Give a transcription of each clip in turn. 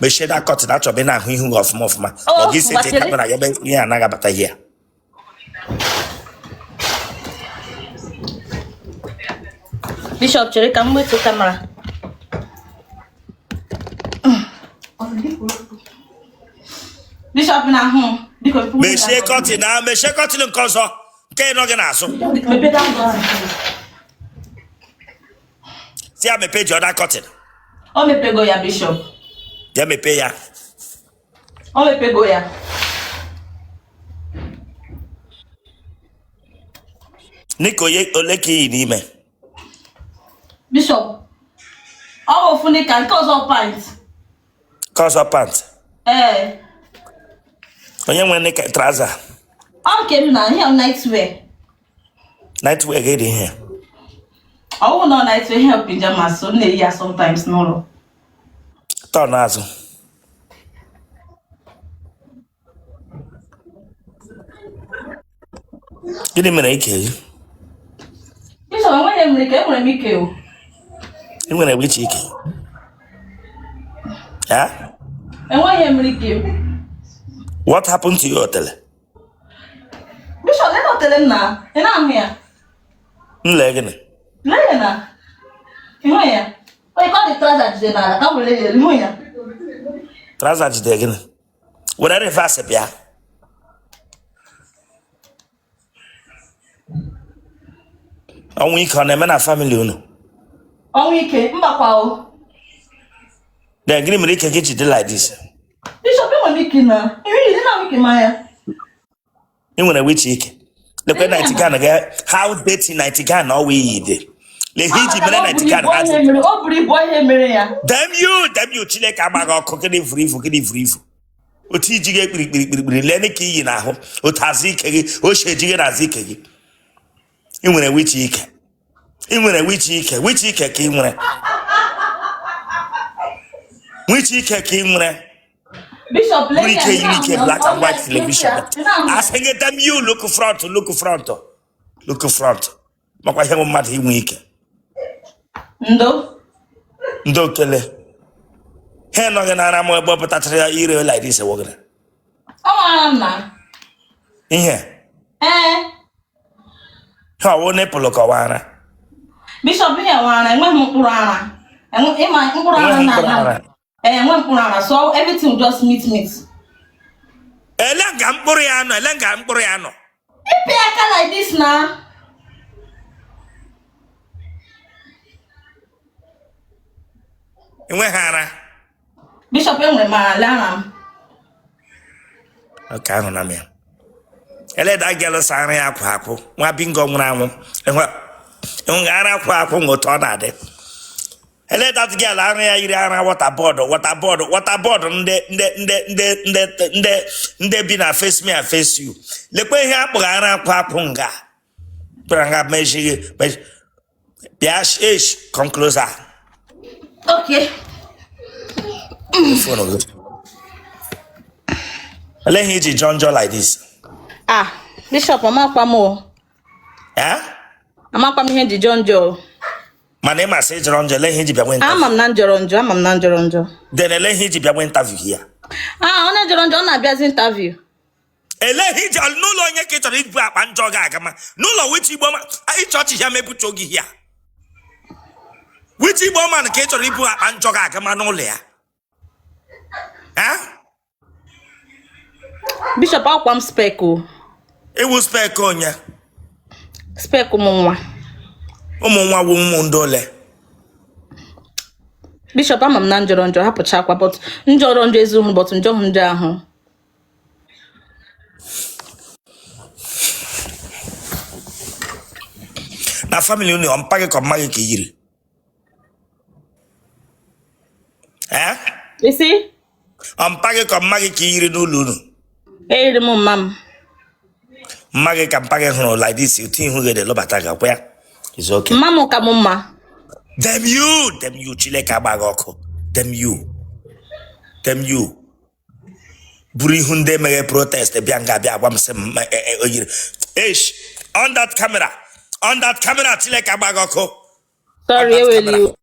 Mechie that curtain, achọrọ m ịna-ahụ ihu gị ọfụma ọfụma. Oh, Ọ gị seti gbachiri. Camera gị ebe ihe anaghị abata ihe a. Bishop, chere ka m wetu camera. Bishop na-ahụ m. Biko, Mechie curtain na mechie curtain nke ọzọ nke nọ gị n'azụ. Mepee that door. Sị ya mepee the other curtain. O mepego ya, Bishop. Ya mepee ya. O mepego ya. Knicker onye ole ka i yi n'ime? Bishop, ọ bụ ofu knicker, nke ọzọ pant. Nke ọzọ pant. Ee. Onye nwe knicker trouser? Ọ nke m na ihe night wear. Night wear gị dị ihe. Ọ wụ na night wear, ihe pajamas, m na-eyi ya sometimes n'ụlọ. Turn azụ. Gịnị mere ike gị? Bishop, enweghị m ike, enwere m ike o. Ị nwere which ike? Ya? Enweghị m ike. What happened to your otele? Bishop, lee otele m na ị na-ahụ ya. M lee gịnị? Lee ya na ị hụ ya. Onye ka ọ dị trouser jide n'ala ka m were ya elu, hụ ya. Trouser jide gịnị? Were reverse bịa. Ọnwụ ike ọ na-eme na family unu? Ọnwụ ike mbakwa o. Then gịnị mere ike gị ji dị like this? Bishop, enwere m ike na iri na ike m anya. Ị nwere which ike? Lekwe night gown gị, how dirty night gown ọ wụ i yi dị. Lee ihe i ji mere night gown ha dị. O buru ibu ihe mere ya. Damn you, damn you, Chineke agba gị ọkụ. Gịnị vuru ivu? Gịnị vuru ivu? Otu i ji gị kpiri kpiri kpiri kpiri, lee ka i yi n'ahụ, otu azụ ike gị o si eji gị n'azụ ike gị. Ị nwere which ike? Ị nwere which ike? Which ike ka ị nwere? Which ike ka ị nwere? Bishop, Buru ike yiri ike black and white television. Asị gị damn you, look front, look front, look front. Makwa ihe bụ mmadụ inwe ike. Ndo. Ndị okele ha enọghị n'ara m ebe ọ pụtachara ya ire like this wogara. Ọ mara m na. Ihe. Ee. Ha ọwụ nipple ka ọ wụ ara? Bishop, ihe wụ ara, enweghị m mkpụrụ ara. Ịma mkpụrụ ara na ee, enwe mkpụrụ ara, so everything just meet meet. Ele nga mkpụrụ ya nọ? Ele nga mkpụrụ ya nọ? Ịpị aka like this na. Enweghị ara. Bishop, enwere m ara, lee ara m. Okay, ahụna m ya. Ele that girl sị ara ya akwụ akwụ, nwa bingo nwụrụ anwụ. Enweghị ara akwụ akwụ nwe otu ọ na-adị. Ele that girl ara ya yiri ara water board, water board, water board, ndị ndị ndị ndị ndị ndị ndị bi na face me and face you. Lekwa ihe akpụghị ara akwụ akwụ nga bịara nga mechighị bịa. Ish, come closer. Okay. Phone gị. Ele ihe i ji jọọ njọ like this? Ah, Bishop, amakwa m o. Eh? Amakwa m ihe m ji jọọ njọ o. Mana ị ma sị ị jọrọ njọ, ele ihe i ji bịa nwe interview? Ama m na m jọrọ njọ, ama m na m jọrọ njọ. Then ele ihe i ji bịa nwe interview here? Ah, onye jọrọ njọ ọ na-abịazi interview? Ele ihe i ji n'ụlọ onye ka ị chọrọ ibu akpa njọ gị agama n'ụlọ? Which Igbo man ịchọ ọchị ya mebucho gị here? Which Igbo man ka ị chọrọ ibu akpa njọ gị agama n'ụlọ ya? Eh? Bishop, akwa m spec o. Ị wụ spec onye? Spec ụmụ nwa. Ụmụ nwa wụ ụmụ ndị ole? Bishop, ama m na m jọrọ njọ, hapụcha akwa, but m jọrọ njọ ezughị, but njọ hụ njọ ahụ. Na family unu, ọ mpa gị ka ọ mma gị ka i yiri? Eh? Ị sị? Ọ mpa gị ka ọ mma gị ka i yiri n'ụlọ unu? Eyiri m mma m. Mma gị ka mpa gị hụrụ like this, otu ihu gị dị lụbata gị akwa ya. Is okay. Mma m ka m mma. Damn you, damn you, Chineke agba gị ọkụ. Damn you. Damn you. Buru ihu ndị emeghe protest bịa nga bịa agwa m sị m o yiri. Eish, on that camera, on that camera, Chineke agba gị ọkụ. Sorry, eweli iwe.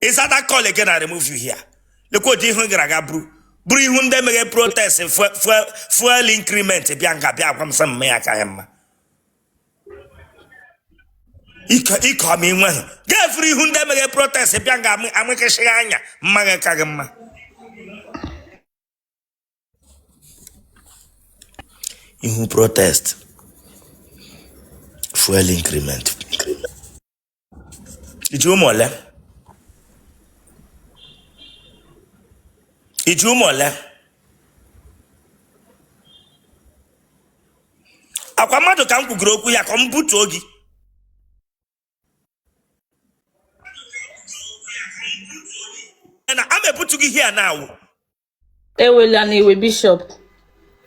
Is that that call again? I remove you here. Lekwa otu ihu gara aga buru buru ihu ndị meghe protest fuel increment bịa nga bịa gwa m sị mma ya ka ya mma. Ike ike ọma inwe ha ga-efuru ihu ndị meghe protest bịa nga amịkịsịghị anya mma gị ka gị mma. Ihu protest fuel increment. I ji ụmụ ole? I ji ụmụ ole? Akwa mmadụ ka m kwugoro okwu ya ka m butuo gị. Na a ma ebutu gị here now. Ewela n'iwe, Bishop.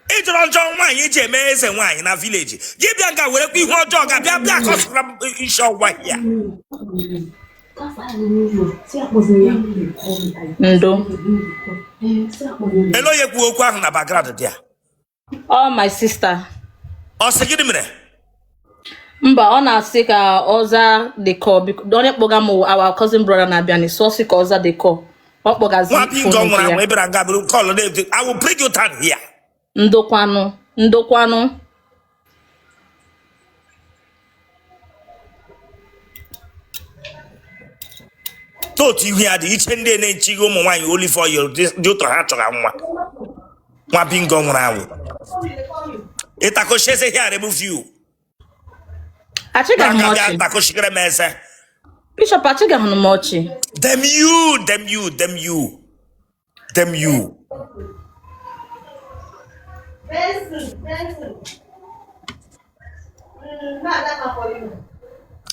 Ị jọrọ njọ nwaanyị ji eme eze nwaanyị na village gị bịa nga werekwa ihu ọjọọ ga bịa bịa kọsara m isi ọwụwa ya. Ndo. Ele onye kwuo okwu ahụ na background dị ya? Ọ my sister. Ọ sị gịnị mere? Mba, ọ na-asị ka ọ zaa the call. Onye kpọga m our cousin brother na-abịa so ọ sị ka ọ zaa the call. Ọ kpọgazi Nwa bingo phone nwụrụ nke anwụ ya. ị bịara nga bụrụ call na-edu. I will bring you down here. Ndokwanụ, ndokwanụ. Otu ihu ya dị iche ndị na-echighị ụmụ nwaanyị olive oil dị ụtọ ha chọrọ nwa. Nwa bingo nwụrụ anwụ. Ịtakoshi eze here remove you. Achịgaghị m ọchị. Takoshikere m eze. Bishop, achịgaghị m ọchị. Damn you, damn you, damn you. Damn you.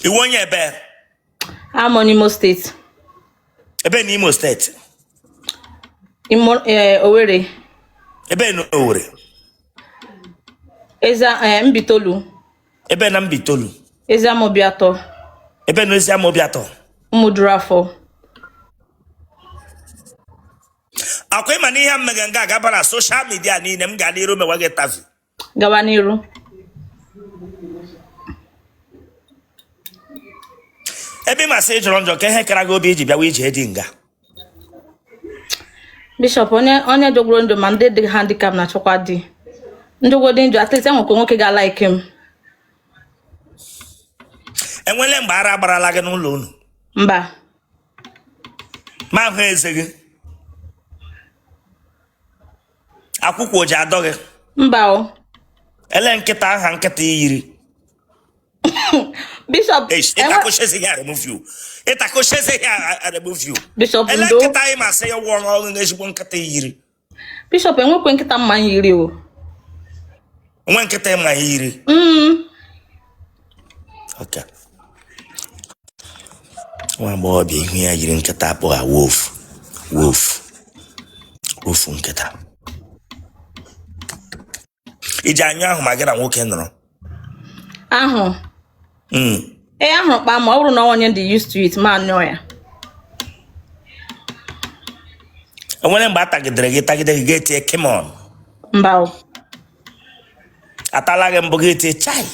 Ị wụ onye ebe? I'm on Imo State. Ebe na Imo State? Imo, Owerri. Ebe na Owerri? Eza, Mbaitoli. Ebe na Mbaitoli? Eziama Obiato. Ebe na Eziama Obiato? Ụmụdurafọ. Akwa ịma na ihe m mega nga agaba na social media niile m ga n'iru mewa gị interview. Gawa n'iru. Ebe ị masị ị jọrọ njọ ka ihe kara gị obi iji bịawa ije dị nga. Bishop, onye onye jọgoro njọ ma ndị dị handicap na-achọkwa di. Njọgoro njọ, at least enwekwa nwoke ga-alike m. Enwele mgbe ara gbarala gị n'ụlọ unu? Mba. Ma ahụ eze gị akwụkwọ o ji adọ gị? Mba o. Ele nkịta aha nkịta i yiri? Bishop, Ịtakụchi eze ya remove you. Ịtakụchi eze ya remove you. Bishop, Ele ndo. nkịta anyị masị ya wụọ ọrụ ezigbo nkịta i yiri. Bishop, enwekwe nkịta mma m yiri o. Nwe nkịta ịma ya yiri? Okay. Nwa agbọghọbịa ihu ya yiri nkịta akpọgha wolf wolf wolf nkịta. I ji anyụ ahụ ma gị na nwoke nọrọ? Ahụ. Ee, ahụrụ kpa ma ọ bụrụ na onye dị used to it ma anyụọ ya. Enwere mgbe a tagidere gị tagide gị ga-etie come on? Mba o. Atala gị mbụ gị etie chai?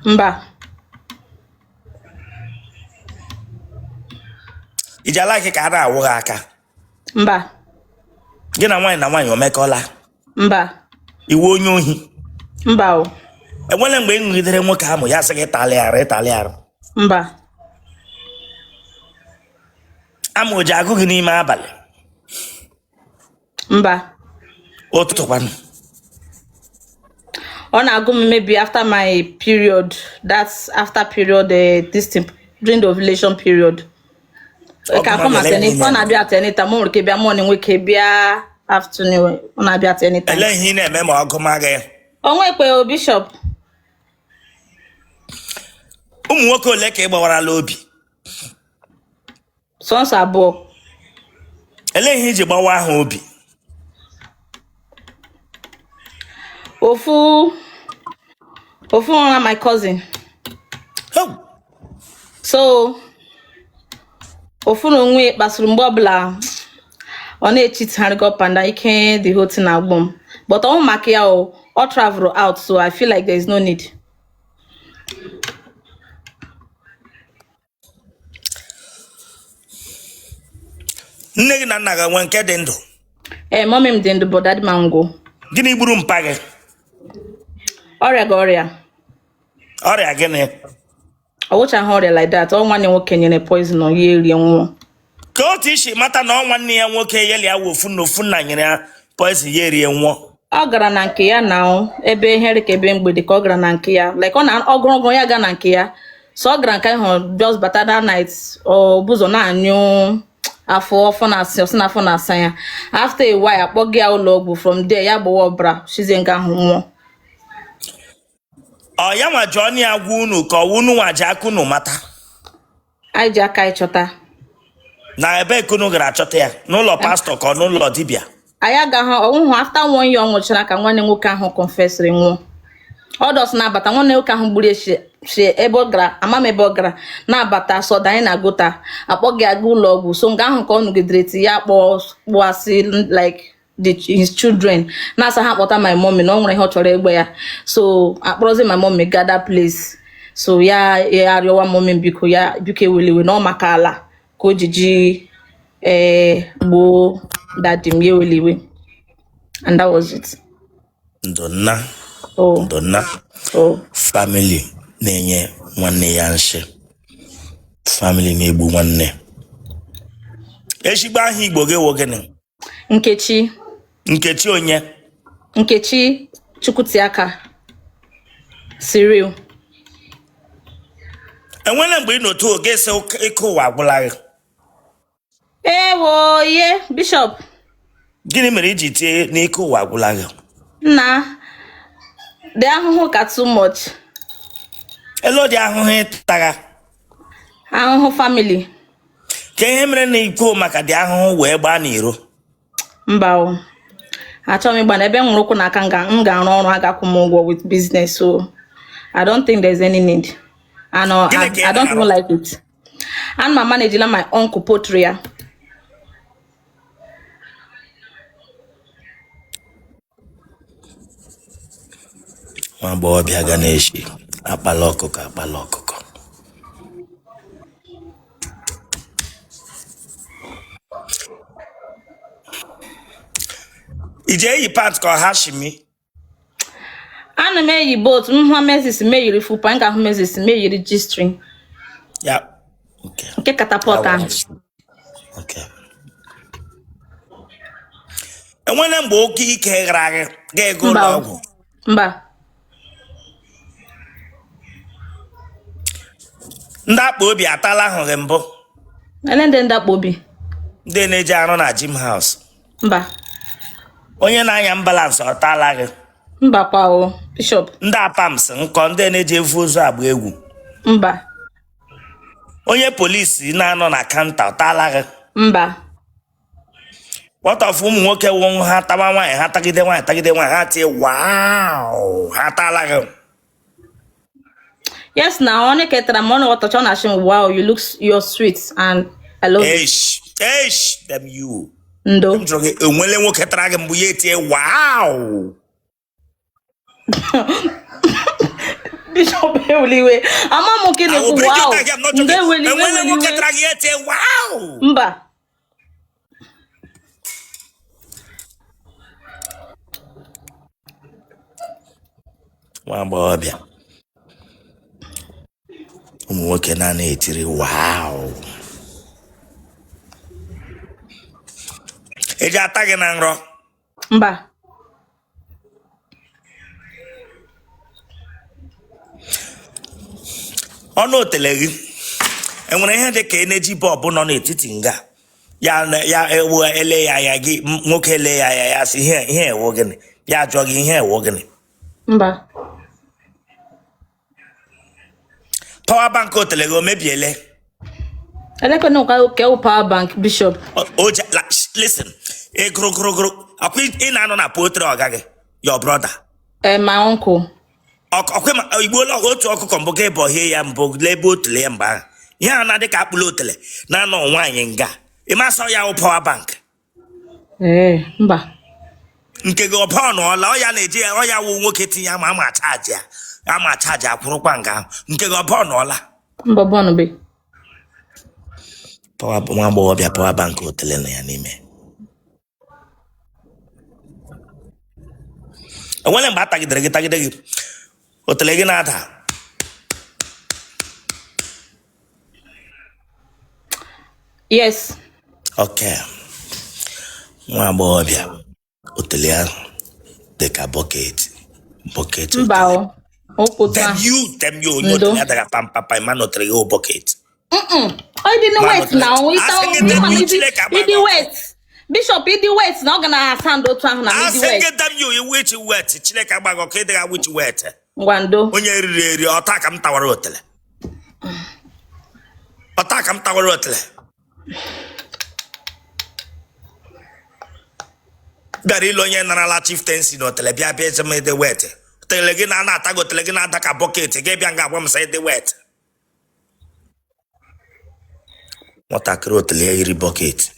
Mba. I ji alike ka a na-awụ gị aka? Mba. Gị na nwaanyị na nwaanyị o mekọla? Mba. Ị wụ onye ohi? Mba o. Enwere mgbe ị ṅụgidere nwoke amụ ya sị gị talị arụ ịtalị arụ? Mba. Amụ o ji agụ gị n'ime abalị? Mba. Ụtụtụ kwanụ? Ọ na-agụ m maybe after my period. That's after period, this thing, during the ovulation period. Ọ Ka gụma come at gị ele any, ihe ọ na-abịa at any time. O nwere ike bịa morning, nwee ike bịa afternoon. Ọ na-abịa at any time. Ele ihe ị na-eme ma ọ gụma gị? Onwe ekwe o, Bishop. Ụmụ nwoke ole ka ị gbawarala obi? Sọnsọ abụọ. Ele ihe iji gbawa ha obi? Ofu ofu nwa my cousin. Oh. So ofu na onwe kpasuru mgbe ọbụla ọ na-echitagharị up and down, ike the whole thing na-agbụ m. But ọ maka ya o, ọ travel out, so I feel like there is no need. Nne gị na nna gị enwe nke dị ndụ? Ee, mummy m dị ndụ, but daddy m anwụgo. Gịnị gburu mpa gị? Ọrịa ga ọrịa. Ọrịa gịnị? Ọ wụchaghị ọrịa like that. Ọ nwanne nwoke nyere poison, ọ ya erie nwụọ. Ka otu i si mata na ọ nwanne ya nwoke ya ya wụ ofu na ofu nna nyere ya poison ya erie nwụọ? Ọ gara na nke ya na ebe ihe dị ka ebe mgbede ka ọ gara na nke ya, like ọ na ọgụrụgụ ya ga na nke ya. So ọ gara nke ahụ, just bata that night, ọ bụzọ na-anyụ afọ, afọ na-asị, ọ sị na afọ na-asa ya. After a while, akpọga ya ụlọ ọgwụ. From there ya gbawa ọbara, shizie nga ahụ nwụọ. Ọ ya nwa ji ọnụ ya gwa unu ka ọ wụ unu nwa ji aka unu mata? Anyị ji aka anyị chọta. Na ebe ka unu gara achọta ya, n'ụlọ pastọ ka ọ n'ụlọ dibịa? Anyị agaghị ọnwụhụ. After one year ọ nwụchara ka nwanne nwoke ahụ confessịrị nwụọ. Ọ just na-abata, nwanne nwoke ahụ gburu si ebe ọ gara, ama m ebe ọ gara, na-abata sọda anyị na gutter, akpọga ya aga ụlọ ọgwụ. So nga ahụ ka ọ nụgidere ti ya kpọọ kpọasị like his children, na-asa ha kpọta my mommy na ọ nwere ihe ọ chọrọ ịgwa ya. So akpọrọzi my mommy gaa that place. So ya arịọwa mommy, biko, ya biko ewela iwe, na ọ maka ala ka o ji ji ee gbuo daddy m, ya ewela iwe, and that was it. Ndonna. Oh. Ndonna. Oh. Family na-enye nwanne ya nshị, family na-egbu nwanne. Ezigbo aha Igbo gị wụ gịnị? Nkechi. Nkechi onye? Nkechi Chukwutiaka Cyril. Enwere mgbe ị n'otu oge sị ike ụwa agwụla gị? Ewo ye, Bishop. Gịnị mere i ji tie n'ike ụwa agwụla gị? Nna, the ahụhụ ka too much. Ele ụdị ahụhụ ị tara? Ahụhụ family. Ka ihe mere na ikwu maka dị ahụhụ wee gbaa n'iro? Mba o, achọghị m ịgba na ebe m nwere ụkwụ na aka m ga-arụ ọrụ, a ga-akwụ m ụgwọ with business, so I don't think there's any need. And Gịnị ka ị I don't na-arụ? even like it. Ana m managela my uncle poultry ya. Nwa agbọghọbịa ga na-eshi akpala ọkụkọ, akpala ọkụkọ. I ji eyi pant ka ọ ha shimi? Ana m eyi both. M hụ menses, m eyiri full pant. M ga-ahụ menses, m eyiri G-string. Ya okay. Nke catapult ahụ. Okay. Enwere mgbe oke ike ghara gị ga-ego ụlọ ọgwụ? Mba. Ndị akpa obi atala ahụ gị mbụ? Ele ndị ndakpo obi? Ndị na-eji arụ na gym house. Mba. Onye na-anya ambulance ọ taala gị? Mba kwa o, Bishop. Ndị apams nkọ, ndị na-eji evu ozu agba egwu? Mba. Onye polisi na-anọ na counter ọ taala gị? Mba. What of ụmụ nwoke wụ ha tawa nwaanyị, ha tagide nwaanyị, tagide nwaanyị, ha tie wow, ha taala gị? Yes na, onye ketara m ọnụ ọtọcha, ọ na-asị m, "Wow, you look, you're sweet and I love you." Eish, eish, damn you. Ndo. M jụrụ gị, enwele nwoke tara gị mbụ ya etie wow? Bishop, ewela iwe, ama m nke I will na-ekwu bring you wow. back. I'm not Ndo, joking. ewela iwe. Enwele Ewela nwoke iwe. tara gị ya etie wow? Mba. Nwa agbọghọbịa, ụmụ nwoke na-ana etiri wow, eji ata gị na nrọ? Mba. Ọnụ otele gị enwere ihe dị ka energy bulb nọ n'etiti nga ya ya ewu ele ya anya gị, nwoke ele ya anya ya sị ihe ihe ewu gịnị, ya jụọ gị ihe ewu gịnị? Mba. Power bank otele gị o mebiele? Elekwana ka ewu power bank, Bishop. O listen, ị gụrụ gụrụ gụrụ ọkwa ị na-anọ na poultry ọga gị, your brother? Eh, my uncle. Ọkwa ma igbuola otu ọkụkọ mbụ gị bọhie ya mbụ lee ebe otele ya mgbe ahụ, ihe a na-adị ka akpụla otele na-anọ nwaanyị nga ịmasọ ya wụ power bank. Ee, mba. Nke gị ọba ọnụọla ọ ya na-eji ya ọ ya wụ nwoke tinye ama ama charge ya ama charge akwụrụkwa nga ahụ, nke gị ọba ọnụọla? Mba, bọnụ be. Power nwa agbọghọbịa power bank otele nọ ya n'ime. Enwere mgbe a tagidere gị tagide gị otele gị na-ada? Yes. Okay, nwa agbọghọbịa otele ya dị ka bucket bucket. Mba o. Okwu otu Dem ahụ. you dem you onye Ndo. otele ya daga pam pam pam mana otele gị wụ bucket. Ọ dị Mana wet na otele- ọ ịta Asị gị dem ịma na you ịdị Chineke agba ịdị gị ọkụ. wet. Bishop, ịdị wet na ọ ga na sound otu ahụ na ịdị Asị wet. gị dem you iwu ichi wet Chineke agba gị ọkụ ịdịghị awụ ichi wet. Ngwa ndo. Onye riri eri ọta ka m tawara otele. Ọta ka m tawara otele. Bịara ịlụ onye narala chieftaincy na otele bịa bịa eze m ịdị wet. Otele gị na na-ata gị otele gị na-ada ka bucket gị bịa nga agwa m sị ịdị wet. Nwatakịrị otele ya yiri bucket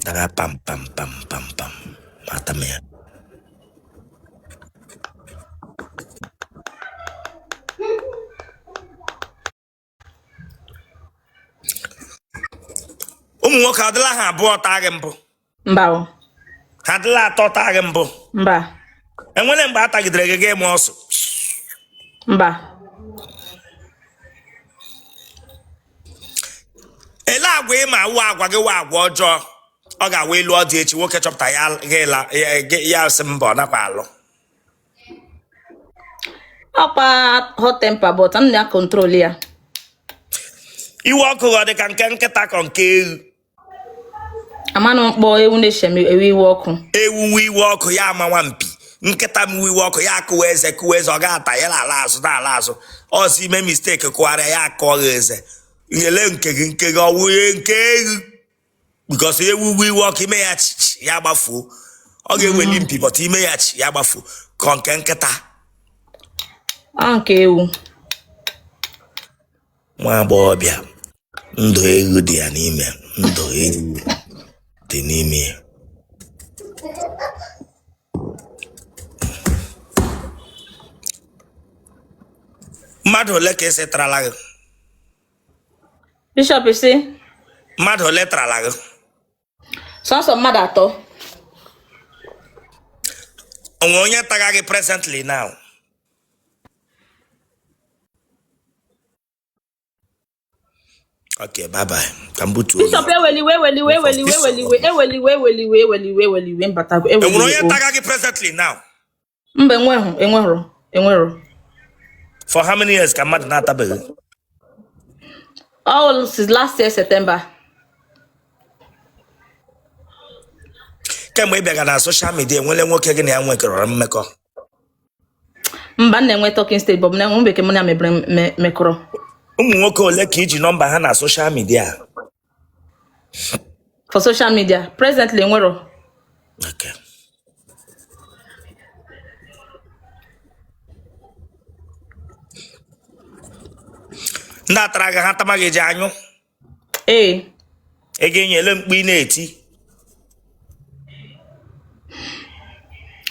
dara pam pam pam pam pam mata m ya. Ụmụ nwoke adịla ha abụọ taa gị mbụ? Mba o. Ha adịla atọ taa gị mbụ? Mba. Enwere mgbe a tagidere gị gị ma ọsụ? Mba. Ele agwa ị ma awụ agwa gị wụ agwa ọjọọ ọ ga-awụ elu ọ dị echi nwoke chọpụta ya gị la ya sị mba ọ nakwa alụ? Ọkwa hot temper, but m na control ya. Iwe ọkụ ọ dị ka nke nkịta ka nke ewu? Amanụ mkpọ ewu na-eche m ewe iwe ọkụ. Ewu nwe iwe ọkụ ya amawa mpi, nkịta m nwe iwe ọkụ ya akụwa eze kụwa eze ọ ga-ata ya ala azụ na ala azụ ọzọ ime mistake kụgharịa ya akụọ gị eze nyele nke gị nke gị ọwụ nke ewu because ewu nwe iwe ọkụ ime ya chichi ya gbafuo ọ ga-eweli mpi but ime ya chi ya gbafuo ka nke nkịta. Ọ nke ewu. Nwa agbọghọbịa ndụ ewu dị ya n'ime, ndụ ewu dị n'ime ya. Mmadụ ole ka esi tarala gị? Bishop sị? Mmadụ ole tarala gị? Sọnsọ mmadụ atọ. Onwe onye taga gị presently now? Okay, bye bye, ka m butuo gị. Bishop, eweliwe eweliwe eweliwe eweliwe eweliwe eweliwe eweliwe eweliwe mbatago Enwere eweliwe. onye O. taga gị presently now? Mba, enweghị, enwerọ, enwerọ. For how many years ka mmadụ na-atabeghị? All since last year September. Kemgbe ị bịaga na social media, enwele nwoke gị na ya nwekọrọ mmekọ? Mba, m na-enwe talking stage, but m bekee mụ na ya mebere mekọrọ. Ụmụ nwoke ole ka iji nọmba ha na social media? For social media presently, enwerọ. Okay. Ndị atara gị ha tama gị ji anyụ? Ee. Ị ga-enyele mkpu ị na-eti?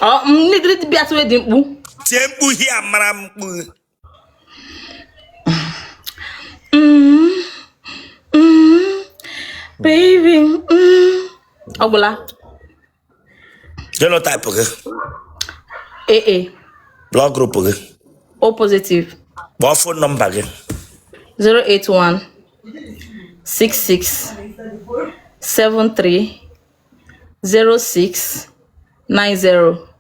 Ọ ndị dịbịa tụwe dị mkpu. Tie mkpu hia mara mkpu. Baby, ọ gwụla. Genotype gị? AA. Blood group gị? O positive. Kpọọ phone number gị. 081 66 73 06 90.